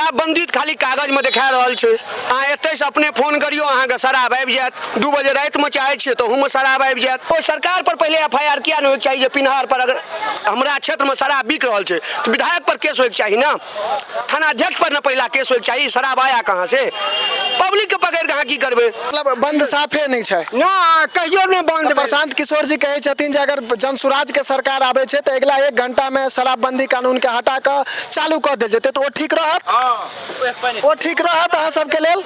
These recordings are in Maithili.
शराबबंदी तऽ खाली कागजमे देखा रहल छै। अहाँ एतहिसँ अपने फोन करियौ, अहाँके शराब आबि जायत। 2 बजे रातिमे चाहै छियै तऽ ओहूमे शराब आबि जायत। ओहि सरकार पर पहिले एफ I R किया नहि होइके चाही जे पिनहार पर अगर हमरा क्षेत्रमे शराब बिक रहल छै तऽ विधायक पर केस होइके चाही ने, थानाध्यक्ष पर ने पहिला केस होइके चाही। शराब आया कहाँ से? पब्लिकके पकड़ि कऽ अहाँ की करबै? मतलब बंद साफे नहि छै ना, कहियो नहि बंद। प्रशांत किशोर जी कहै छथिन जे अगर जनसुराज के सरकार आबै छै तऽ अगिला 1 घंटा मे शराबबंदी कानून के हटा कऽ चालू कऽ देल जेतै, तऽ ओ ठीक रहत? ओ ठीक रहत अहाँ सबके लेल?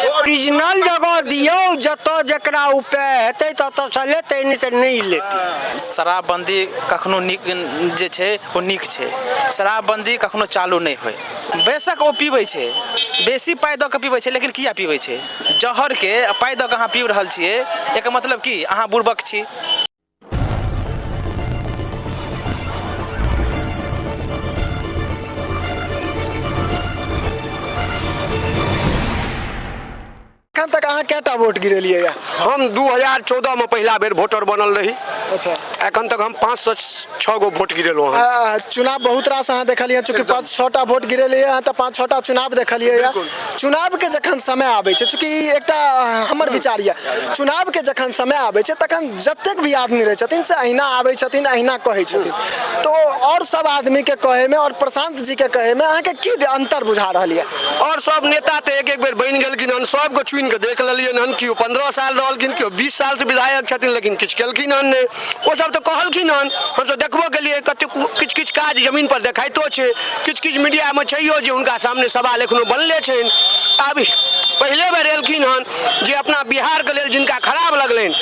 ओरिजिनल जगह दियौ, जतऽ जकरा उपाय हेतै ततऽसँ लेतै, नहि तऽ नहि लेतै। शराबबंदी कखनो नीक जे छै ओ नीक छै, शराबबंदी कखनो चालू नहि होइ। बेशक ओ पीबै छै, बेसी पाइ दऽ कऽ पीबै छै, लेकिन किया पीबै छै? जहरके पाइ दऽ कऽ अहाँ पीब रहल छियै, एकर मतलब की अहाँ बुड़बक छी। एखन तक अहाँ कएटा वोट गिरेलियै यऽ? हम 2014 मे पहिला बेर वोटर बनल रही। अच्छा। एखन तक हम 5 सँ 6 गो वोट गिरेलहुँ हन। चुनाव बहुत रास अहाँ देखलियै, चूँकि 5-6 टा वोट गिरेलियै हँ तऽ 5-6 टा चुनाव देखलियै हँ। चुनाव के जखन समय आबै छै, चूँकि ई एकटा हमर विचार यऽ, चुनाव के जखन समय आबै छै तखन जतेक भी आदमी रहै छथिन से अहिना आबै छथिन, अहिना कहै छथिन, तऽ आओर सब आदमी के कहैमे आओर प्रशांत जी के कहैमे अहाँके की अंतर बुझा रहल यऽ? आओर सब नेता तऽ एक एक बेर बनि गेलखिन हन, सबके चुनि कऽ देख लेलियनि हन। केओ 15 साल रहलखिन, केओ 20 सालसँ विधायक छथिन, लेकिन किछु केलखिन हन नहि। ओ सब तऽ कहलखिन हन, हमसब देखबो केलियै, कतेक किछु किछु काज जमीन पर देखाइतो छै, किछु किछु मीडियामे छैहो जे हुनका सामने सवाल एखनो बनले छनि। आब पहिले बेर एलखिन हन जे अपना बिहारके लेल जिनका खराब लगलनि,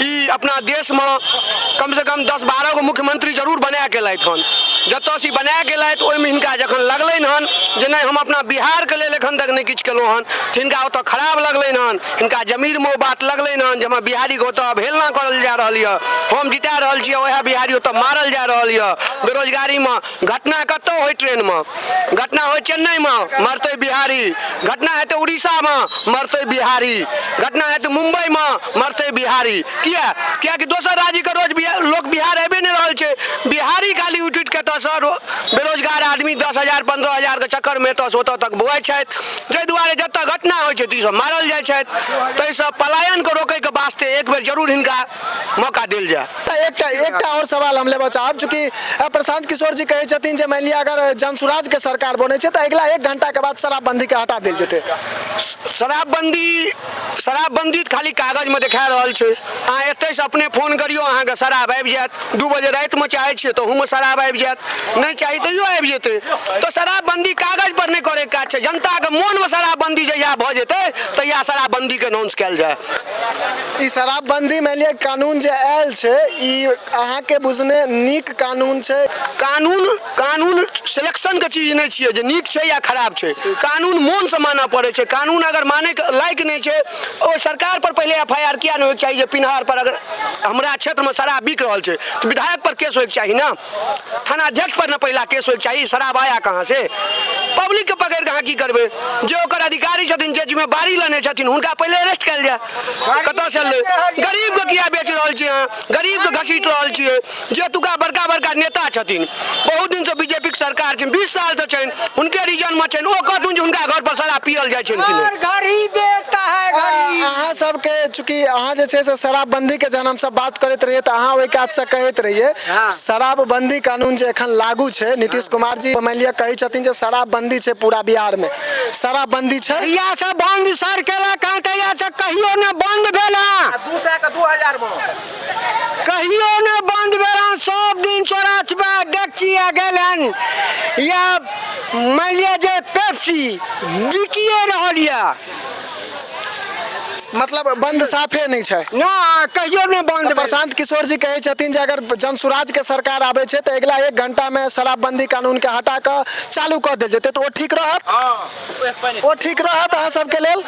ई अपना देशमे कमसँ कम 10-12 गो मुख्यमंत्री जरूर बना के एलथि हन। जतऽसँ ई बना के एलथि ओहिमे हिनका जखन लगलनि हन जे नहि, हम अपना बिहारके लेल एखन तक नहि किछु केलहुँ हन, तऽ हिनका ओतऽ खराब लगलनि हन। हिनका जमीरमे ओ बात लगलनि हन जे हमरा बिहारीके ओतऽ अवहेलना करल जा रहल यऽ, हम जिता रहल छी, उएह बिहारी ओतऽ मारल जा रहल यऽ बेरोजगारीमे। घटना कतौ होइ, ट्रेनमे घटना होइ, चेन्नईमे मरतै बिहारी, घटना हेतै उड़ीसामे मरतै बिहारी, घटना हेतै मुम्बईमे मरतै बिहारी। किया? कियाकि दोसर राज्यके रोज लोक बिहार आबि नहि रहल छै। बिहारी खाली उठि उठि कऽ एतऽसँ बेरोजगार आदमी 10,000 15,000 के चक्करमे एतऽसँ ओतऽ तक बौआइ छथि। जाहि दुआरे जतऽ घटना होइ छै तऽ ईसब मारल जाइ छथि। ताहिसँ पलायनके रोकैके वास्ते एक बेर जरूर हिनका मौका देल जाय। एकटा एकटा आओर सवाल हम लेबऽ चाहब, चूँकि प्रशांत किशोर जी कहै छथिन जे मानि लिअ अगर जनसुराज के सरकार बनै छै तऽ अगिला 1 घंटा के बाद शराबबंदी के हटा देल जेतै। शराबबंदी तऽ खाली कागजमे देखा रहल छै। अहाँ एतहिसँ अपने फोन करियौ, अहाँके शराब आबि जायत। 2 बजे रातिमे चाहै छियै तऽ ओहूमे शराब आबि जायत, नहि चाही तैयो आबि जेतै। तऽ शराबबंदी कागज पर नहि करैके काज छै, जनताके मोनमे शराबबंदी जहिया भऽ जेतै तहिया शराबबंदीके अनाउंस कयल जाय। ई शराबबंदी मानि लिअ कानून जे आयल छै, ई अहाँके बुझने नीक कानून छै? कानून सिलेक्शनके चीज नहि छियै जे नीक छै या खराब छै। कानून मोनसँ मानऽ पड़ै छै। कानून अगर मानैके लायक नहि छै, ओहि सरकार पर पहिले एफ I R किया नहि होइके चाही जे पिनहार पर अगर हमरा क्षेत्रमे शराब बिक रहल छै तऽ विधायक पर केस होइके चाही ने, थानाध्यक्ष पर ने पहिला केस होइके चाही। शराब आया कहाँ से? पब्लिकके पकड़ि कऽ अहाँ की करबै? जे ओकर अधिकारी छथिन, जे जिम्मेवारी लेने छथिन, हुनका पहिले अरेस्ट कयल जाय। कतऽसँ एलै? गरीबके किया बेच रहल छियै अहाँ? गरीबके घसीट रहल छियै। जे एतुका बड़का बड़का नेता छथिन, बहुत दिनसँ बीजेपीके सरकार छनि, 20 सालसँ छनि, हुनके रीजनमे छनि, ओ कहथुन जे हुनका घर पर शराब पियल जाइ छनि कि नहि? घड़ी बेचता है घड़ी। अहाँ सबके चूँकि अहाँ जे छै से शराबबंदी के जहन हमसब बात करैत रहियै तऽ अहाँ ओहि काजसँ कहैत रहियै, शराबबंदी कानून जे एखन लागू छै, नीतीश कुमार जी मानि लिअ कहै छथिन जे शराबबंदी छै, पूरा बिहारमे शराबबंदी छै। तहिया से बंद सर केलक हँ, तहिया से कहियो ने बंद भेल हँ। 200 के 2000 में कहियो ने बंद भेल हँ। सब दिन चोरा छिपा देखची आ गेल हन या मानि लिअ जे पेप्सी बिकिए रहल यऽ। मतलब बंद साफे नहि छै? ना, कहियो नहि बंद भेल। प्रशांत किशोर जी कहै छथिन जे अगर जनसुराज के सरकार आबै छै तऽ अगिला 1 घंटा मे शराबबंदी कानून के हटा कऽ चालू कऽ देल जेतै, तऽ ओ ठीक रहत? ओ ठीक रहत अहाँ सबके लेल?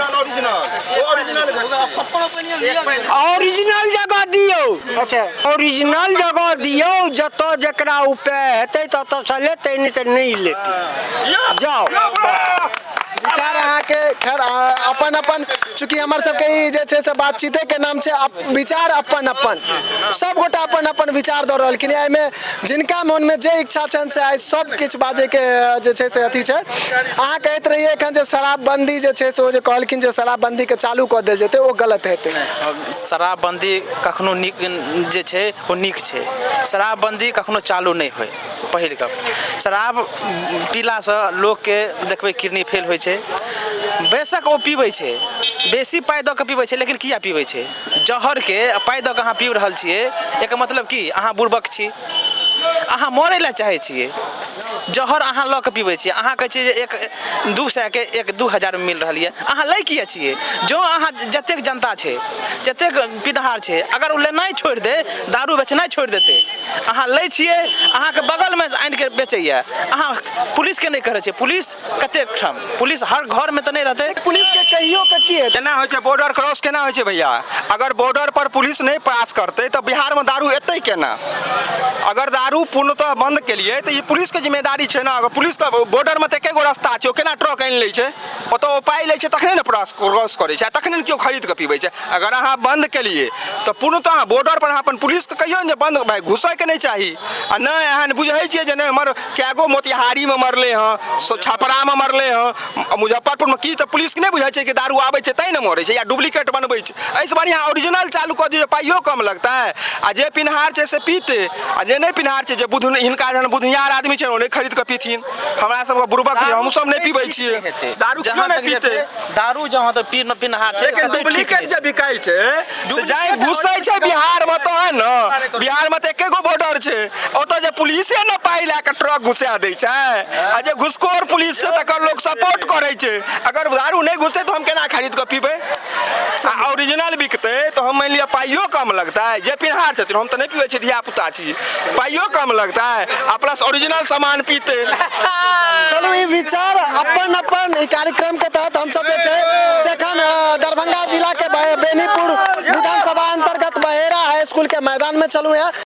ओरिजिनल जगह दियौ। अच्छा। ओरिजिनल जगह दियौ, जतऽ जकरा उपाय हेतै ततऽसँ लेतै, नहि तऽ नहि लेतै। जाउ। विचार अहाँ अहाँके खैर अपन अपन चूँकि हमर सबके ई जे छै से बातचीते के नाम छै विचार अपन अपन, सब गोटा अपन अपन विचार दऽ रहलखिन। एहिमे जिनका मोनमे जे इच्छा छनि से आइ सब किछु बाजैके जे छै से अथी छै। अहाँ कहैत रहियै एखन जे शराबबंदी जे छै से ओ जे कहलखिन जे शराबबंदीके चालू कऽ देल जेतै, ओ गलत हेतै। शराबबंदी कखनो नीक जे छै ओ नीक छै, शराबबंदी कखनो चालू नहि होइ। पहिल गप, शराब पीलासँ लोकके देखबै किडनी फेल होइ छै। बेशक ओ पीबै छै, बेसी पाइ दऽ कऽ पीबै छै, लेकिन किया पीबै छै? जहरके पाइ दऽ कऽ अहाँ पीब रहल छियै, एकर मतलब की अहाँ बुड़बक छी, अहाँ मरै लए चाहै छियै। जहर अहाँ लऽ कऽ पीबै छियै, अहाँ कहै छियै जे एक 2 सएके 1-2 हजारमे मिल रहल यऽ, अहाँ लै किया छियै? जँ अहाँ जतेक जनता छै, जतेक पीनहार छै, अगर ओ लेनाइ छोड़ि दे, दारू बेचनाइ छोड़ि देतै, अहाँ लै छियै, अहाँके बगलमे आनिके बेचैए, अहाँ पुलिसके नहि कहै छियै। पुलिस कतेक ठाम, पुलिस हर घरमे तऽ नहि रहतै। पुलिसके कहियो के की हेतै? केना होइ छै बॉर्डर क्रॉस, केना होइ छै भैया? अगर बॉर्डर पर पुलिस नहि पास करतै तऽ बिहारमे दारू एतै केना? अगर दारू पूर्णतः बंद केलियै तऽ ई पुलिसके जिम्मेदारी छै ने। अगर पुलिसके बॉर्डरमे तऽ एके गो रस्ता छै, ओ केना ट्रक आनि लै छै? ओतऽ ओ पाइ लै छै तखने ने क्रॉस करै छै, आ तखने ने केओ खरीद कऽ पीबै छै। अगर अहाँ बंद केलियै तऽ पूर्णतः अहाँ बॉर्डर पर अहाँ अपन पुलिसके कहियौ ने जे बंद भाइ घुसैके नहि चाही। आ नहि एहन बुझै छियै जे नहि हमर कएगो मोतिहारीमे मरलै हँ, छपरामे मरलै हँ, मुजफ्फरपुरमे, की तऽ पुलिसके नहि बुझै छै कि दारू आबै छै तैँ ने मरै छै या डुप्लीकेट बनबै छै? एहिसँ बढ़िआँ ओरिजिनल चालू कऽ दियौ, पाइयो कम लगतै, आ जे पिन्हार छै से पीतै, आ जे नहि पिन्हार छै, जे बुध हिनका जहन बुधियार आदमी छै ओ नहि खरीद कऽ पीथिन। हमरा सबके बुड़बक छै, हमसब नहि पीबै छियै दारू, क्यों नहि पीतै दारू? जहाँ तक पिनहार छै, लेकिन डुप्लीकेट जे बिकाइ छै से जाय घुसै छै बिहारमे तहन ने। बिहारमे तऽ एके गो बॉर्डर छै, ओतऽ जे पुलिसे ने पाइ लए कऽ ट्रक घुसा दै छै, आ जे घुसखोर पुलिस छै तकर लोक सपोर्ट करै छै। अगर दारू नहि घुसतै तऽ हम केना खरीद कऽ पीबै? आ ओरिजिनल बिकतै तऽ हम मानि लिअ पाइयो कम लगतै। जे पिन्हार छथिन, हम तऽ नहि पीबै छी, धियापुता छी, पाइयो कम लगतै आ प्लस ओरिजिनल सामान पीतै। चलू, ई विचार अपन अपन। ई कार्यक्रम के तहत हमसब जे छै से एखन दरभंगा जिला के बेनीपुर विधानसभा अंतर्गत बहेरा हाई स्कूल के मैदान में चलू है।